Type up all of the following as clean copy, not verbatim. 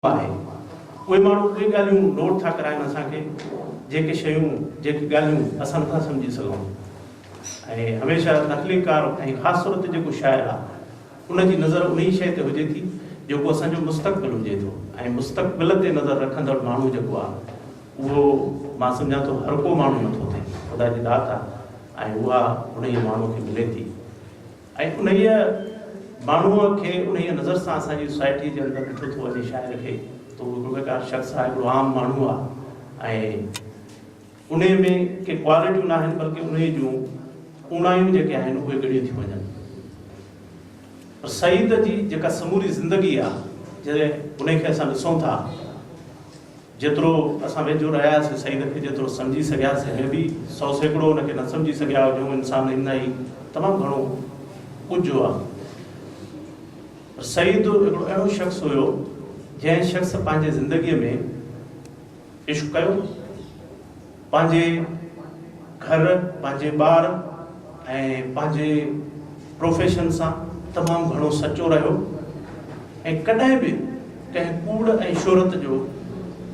آهي. اهي ماڻهو اهي ڳالهيون نوٽ ٿا ڪرائن اسان کي جيڪي شيون جيڪي ڳالهيون اسان نٿا سمجهي سگهون ۽ هميشه تخليقڪار ۽ خاص طور تي جيڪو شاعر آهي ان جي نظر انهي شيء تي هجي ٿي جيڪو اسان جو مستقبل هجي ٿو ۽ مستقبل تي نظر رکندڙ ماڻهو جيڪو آهي اهو مان سمجهان ٿو هر ڪو ماڻهو نٿو ٿئي خدا جي ڏات آهي ۽ اها انهي ماڻهو کي ملي ٿي. ۽ انهيء ماڻهوء کي انهيء نظر سان اسان جي سوسائٽيء جي اندر ڏٺو ٿو وڃي شاعر کي ته اهو هڪڙو بيڪار شخص آهي، هڪڙو عام ماڻهو آهي ۽ انهيء ۾ ڪي ڪوالٽيون ناهن بلڪه انهيء جون اوڻايون جيڪي آهن اهي ڳڻيون ٿيون وڃن. پر سعيد جي جيڪا سموري زندگي آهي جڏهن انهيء کي اسان ڏسون ٿا جيترو اسان ويجهو رهياسين سعيد کي جيترو سمجهي سگهياسين مي بي 100% ان کي نه سمجهي سگهيا هجون انسان انهي تمام گهڻو ڳجهو آهي پر سعيد هڪڙو اهڙو شخص هيو جنهن شخص پنهنجي زندگي ۾ عشق ڪيو پنهنجي گهر پنهنجي ٻار ۽ پنهنجي پروفيشن سان تمام گهڻو سچو رهيو ۽ ڪڏهن به ڪنهن ڪوڙ ۽ شهرت جو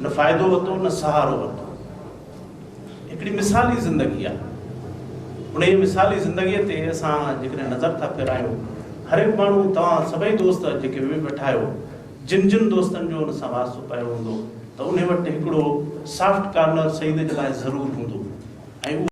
نه فائدو ورتو نه سهارو ورتو. هڪڙي مثالي زندگي آهي. انهيء مثالي زندگيء تي اسان جيڪڏهن نظر ٿا ڦيرايون، هر هڪ ماڻهو توهان سڀئي دوست جيڪي به ويٺا آهيو، جن جن دوستن جو ان سان واسطو پيو هوندو ته انهي وٽ هڪڙو سافٽ ڪارنر سعيد جي لاء ضرور هوندو ۽ اهو.